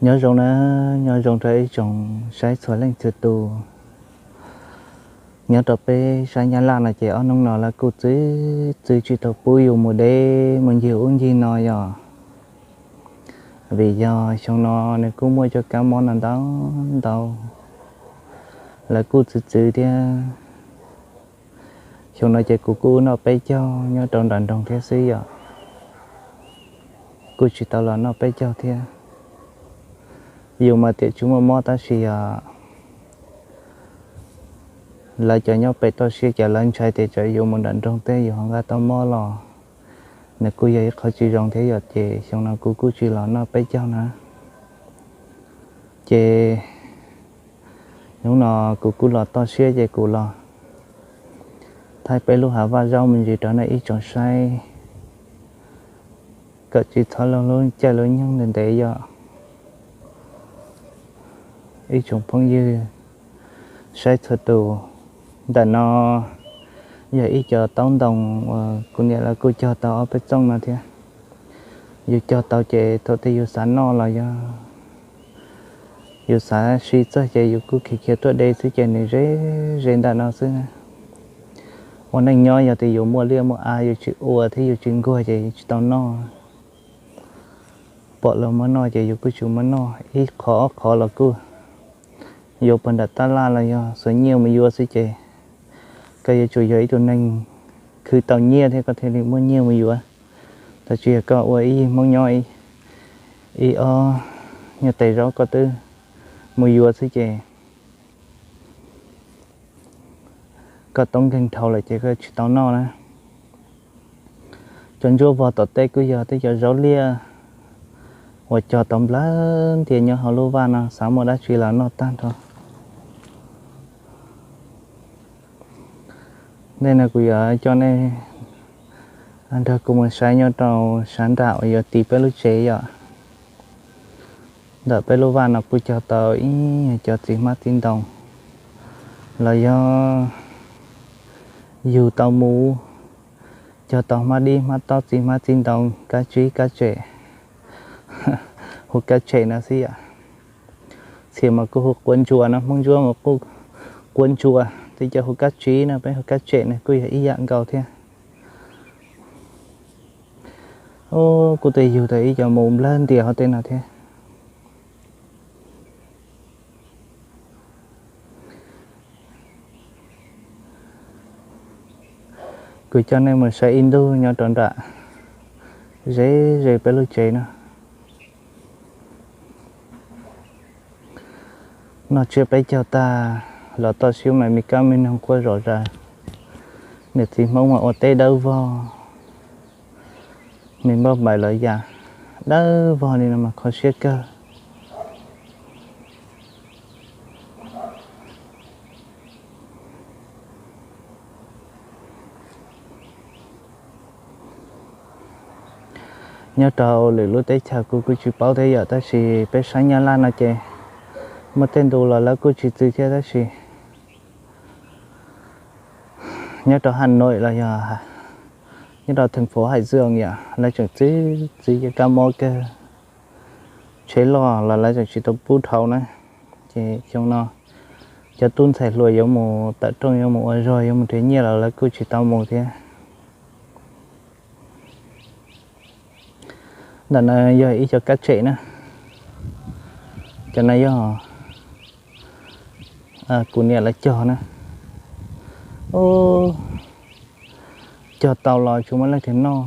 Nyob zoo na, nyob zoo rau ib tsoom saib txhua leej txhua tus. Nyob rau peb sab Nyab Laj no ces ob hnub no lawv kuj txwv txwv tsis tau pub yus mus deb mus ncig ub ncig no yom. Vim yog xyoo no nws kuj muaj cov kab mob no ntau ntau, lawv kuj txwv txwv thiab. Xyoo no ces kuv kuj noj peb caug nyob rau nram nroog thiab xwb yom. Kuj tsis tau los noj peb caug thiab. Yus mas tiam tsis muaj mob tab sis yog lawv cov nyob pem toj siab ces lawv ntshai tias tsam yus mus nram nroog tej yus ho nqa tau mob los, nws kuj yog ib qho tsis zoo thiab yom. Ces xyoo no kuv kuj tsis los noj peb caug na. Ces hnub no kuv kuj los toj siab ces kuv los thaij peb lub hav vaj zaub me ntsis rau nej ib tsoom saib, kom tsis txhob lub caij lub nyoog ntev ntev yom. Ib tsoom phooj ywg saib txhua tus, ntawm no yog ib co taub ntoo uas kuv niam lawv kuj cog tau ob peb txooj no thiab. Yus cog tau ces thaum twg yus xav noj los yog yus xav si txog ces yus kuj khiav khiav tuaj de xwb ces nws ze ze ntawm no xwb. Ua neej nyob yog tias yus muaj liaj muaj av yus tsis ua thiab yus tsis nquag ces yus tsis tau noj. Pom luag muab noj ces yus kuj tsis muab noj, ib qho ob qho los kuj yuav puag nram tab laj los yog xuas nyiaj mus yuav xwb ces koj yuav tsum yog ib tug neeg khwv tau nyiaj thiab koj thiaj li muaj nyiaj mus yuav. Tab sis yog koj ua ib yig Hmoob nyob ib ob nyuag tes zaub koj twb mus yuav xwb ces koj toob nkeeg dhau lawm ces koj tsis tau noj na. Cov ntsuab vog tom tej kuj yog tej cov zaub liaj uas cog tau nplawg ntias nyob hauv lub vaj no, xav muaj dab tsi los noj tag nrho. Ntej no kuv yuav coj nej nrog kuv mus saib nyob rau sab nram uas yuav tiv peb lub tsev yom. Ntawm peb lub vaj no kuj cog tau ib cov txiv hmab txiv ntoo los yog yug tau mus, cog tau hmab dib hmab tob txiv hmab txiv ntoo kab tsib kab tsem, hu kab tsem no xwb yom. Txhia mas kuj hu quav ntsuas no, Hmoob ntsuab mas quav ntsuas, twb cov hu kab tsib no peb hu kab tsem no kuj yog ib yam nkaus thiab. Kuj twb yug tau ib co mus nplawg ntias hauv tej no thiab. Kuv coj nej mus saib ib ntu nyob rau nram ze ze peb lub tsev no. Noj tsiab peb caug tag los toj siab mas me kab me noog quaj zom zaws. Niam txiv Hmoob mas ua teb dawb vog, me npauj npaim los yam dawb vog li no mas kho siab kawg. Nyob rau lwm lub teb chaws kuv kuj tsis paub thiab yom, tab sis peb sab Nyab Laj no ces muaj tej ntu los lawv kuj tsis txwv thiab, tab sis nyob rau Hà Nội los yog nyob rau thành phố Hải Dương yom, lawv tseem txwv txwv cov kab mob kawg. Tsheb loj los lawv tseem tsis tau pub dhau na. Ces xyoo no cov tub ntxhais hluas yuav mus tawm rooj, yuav mus ua zog, yuav mus nrhiav nyiaj los lawv kuj tsis tau mus thiab. Ntawm no yog ib co kab tsem na. Cov no yog kuv niam lawv cog na. Cog tau los tsis muaj leej twg noj.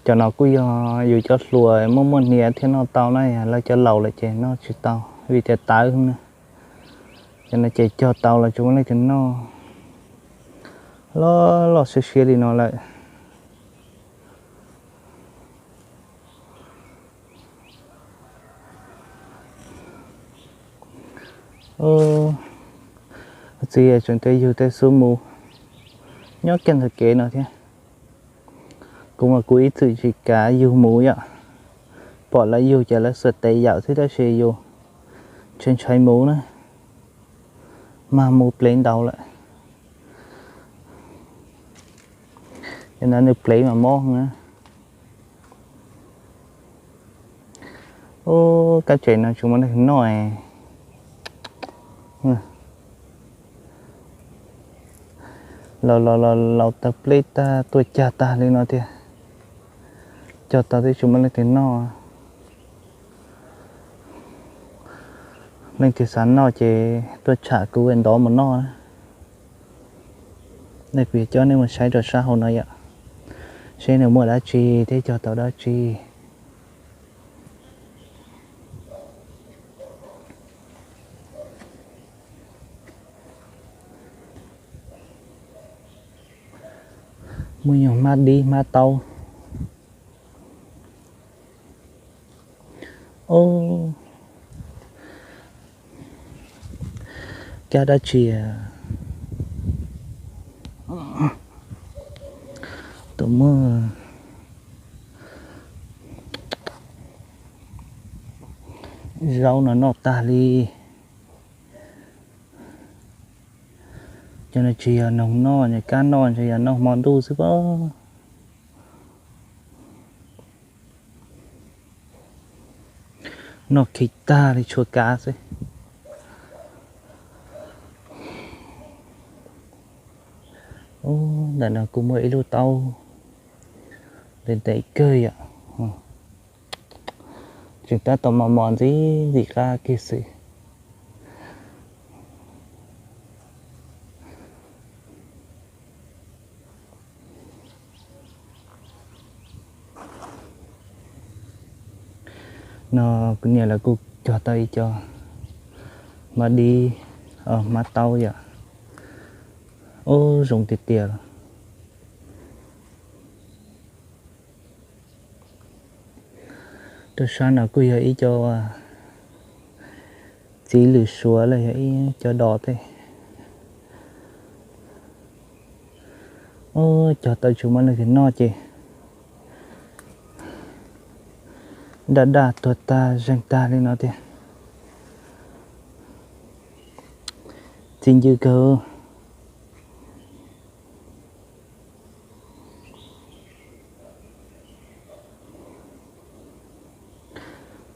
Cov no kuj yog yus cov hluas muaj muaj hniav thiaj noj tau na, yog lawv cov laus lawm ces noj tsis tau vim tias tawv na. Cov no ces cog tau los tsis muaj leej twg noj. Loj loj siab siab li no lawm. Txiv tseem tej yug tej xub mus nyob kiag ntawm kev no thiab. Kuv mas kuv ib txwm tsis kav yug mus yom. Pom lawv yug ces lawv xuas tes yawm xwb tab sis yus ntshai ntshai mus na, mag mus plev ntau lawm. Nws plev mas mob na. Ub, kab tsev no tsis muaj leej twg noj. Laus laus laus laus tawg pleb tag tuaj cag tag li no tiag. Cog tau twb tsis muaj leej twg noj. Leej twg xav noj ces tuaj tsham kuv ntov mus noj na. Nej, kuv yuav coj nej mus saib rau sab hauv no yom, seb nws muaj dab tsi thiab cog tau dab tsi. Muaj nyuag hmab dib hmab taub. Ub, kab dab tsi? Tus muaj zaub no noj tag li. Cov no tsis yog noog noj, kab noj ntshe yog noj hmo ntuj xwb pob. Noj khi tag li tshuav kav xwb. Ntawm no kuj muaj ib lub taub ntev ntev kawg yom. Tseem tab tom mos mos ntxim ntxim qab kiag xwb. No kuv niam lawv kuj cog tau ib co hmab dib, hmab taub yom. Ub, zoo tiag tiag. Rau sab no kuj yog ib co txiv lwm suav los yog ib co dos tej. Ub, cog tau tsis muaj leej twg noj ces daj daj tuag tag zeeg tag li no tiag. Txi ncw kawg.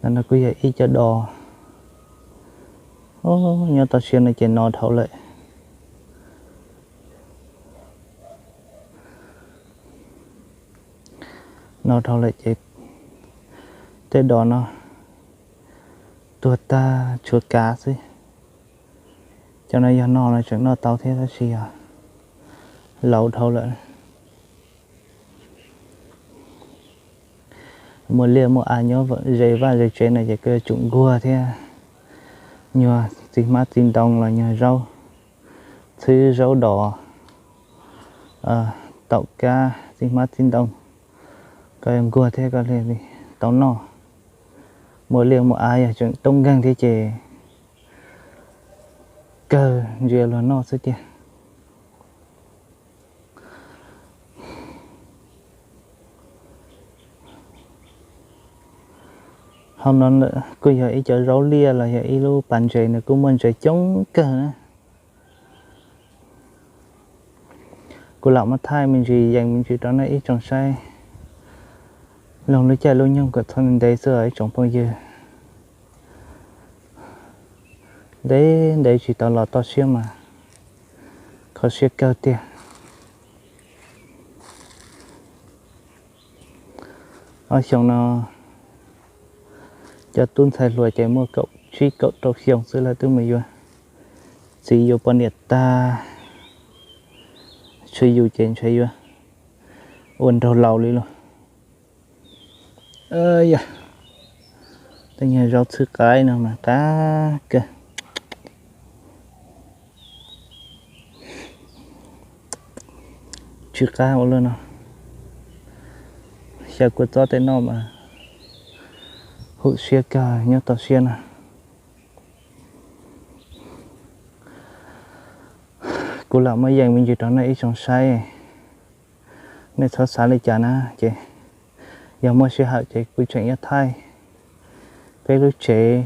Ntawm no kuj yog ib co dos. Nyob toj siab no ces no dhau lawm. No dhau lawm ces tej dos no tuag tag tshuav kav xwb. Cov no yog no los tseem noj tau thiab tab sis yog laus dhau lawm. Muaj liaj muaj av nyob ze vaj ze tsev no ces koj yuav tsum nkuag thiab. Nyuag txiv hmab txiv ntoo los nyuag zaub txhwb zaub dos, taum kab txiv hmab txiv ntoo, koj yuav nkuag thiab koj thiaj li tau noj. Muaj liaj muaj av yog tseem toob nkeeg thiab ces kawg ntsia luag noj xwb tiag. Hauv no kuj yog ib cov zaub liaj los yog ib lub pas ntses, nws kuj muaj ntses coob kawg na. Kuv lam muab thaij me ntsis yees me ntsis rau nej ib tsoom saib. Loog lub caij lub nyoog kom txhob ntev xwb os ib tsoom phooj ywg. Ntev ntev tsis tau los toj siab mas kho siab kawg tiag. Ob xyoo no cov tub ntxhais hluas ces muaj kaum tsib kaum rau xyoo xwb lawv twb mus yuav txiv yuav poj niam tag, tshuav yus ces ntshe yuav ua nraug laus li lauj. Yog tej nyuag zaub txhwb qaib no mas qab kawg. Tsw qab ua luaj no. Xyaw kua txob tej noj mas hum siab kawg nyob toj siab no. Kuv lam muab yees me ntsis rau nej ib tsoom saib. Nej txhob xav li cas na ces yog muaj sij hawm ces kuv tseem yuav thaij peb lub tsev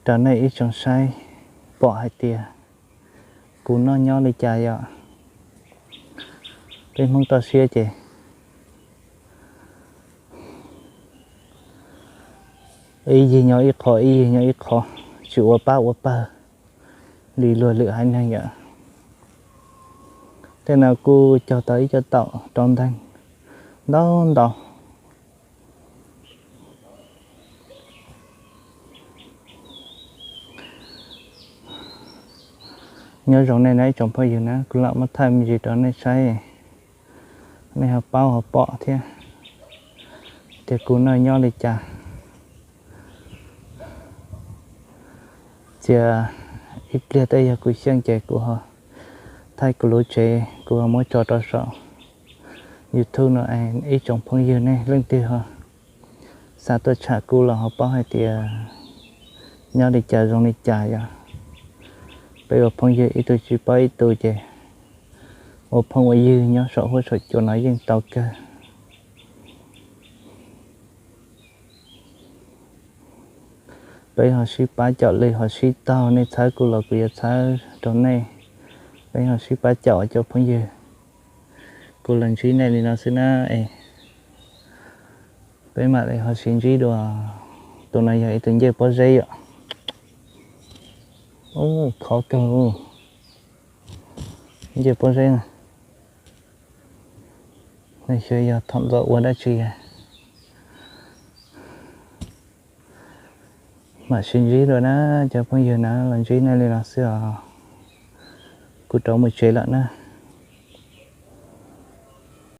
rau nej ib tsoom saib pom hais tias kuv noj nyob li cas yom. Peb Hmoob toj siab ces ib yig nyob ib qho, ib yig nyob ib qho, tsis ua pab ua pawg li luag lwm haiv neeg yom. Tej no kuj cog tau ib co taum rau nteeg ntau ntau. Nyob zoo nej na ib tsoom phooj ywg na, kuv lam muab thaij me ntsis rau nej saib, nej ho paub ho pom thiab tias kuv no nyob li cas. Txia ib pliag tej yog kuv xyeej ces kuv ho thaij kuv lub tsev, kuv ho muab tso rau saum YouTube no es ib tsoom phooj ywg nej leej twg ho xav tuaj tsham kuv los ho paub hais tias nyob li cas zoo li cas yom. Peb ua phooj ywg ib tug tsis paub ib tug ces ua phooj ua ywg nyob saum huab saum cua no yeej tau kawg. Peb ho sib pab caum li ho sib taug, nej txhawb kuv los kuv yuav txhawb rau nej. Peb ho sib pab caum cov phooj ywg. Kuv los ntsib nej li no xwb na es peb mam li ho sib ntsib dua. Tus no yog ib tug ncej pob zeb yom. Khov kawg, ncej pob zeb. Xyov yog thaum ntxov ua dab tsi. Mam sib ntsib dua na cov phooj ywg na, los ntsib nej li no xwb os. Kuv rov mus tsev lawm na.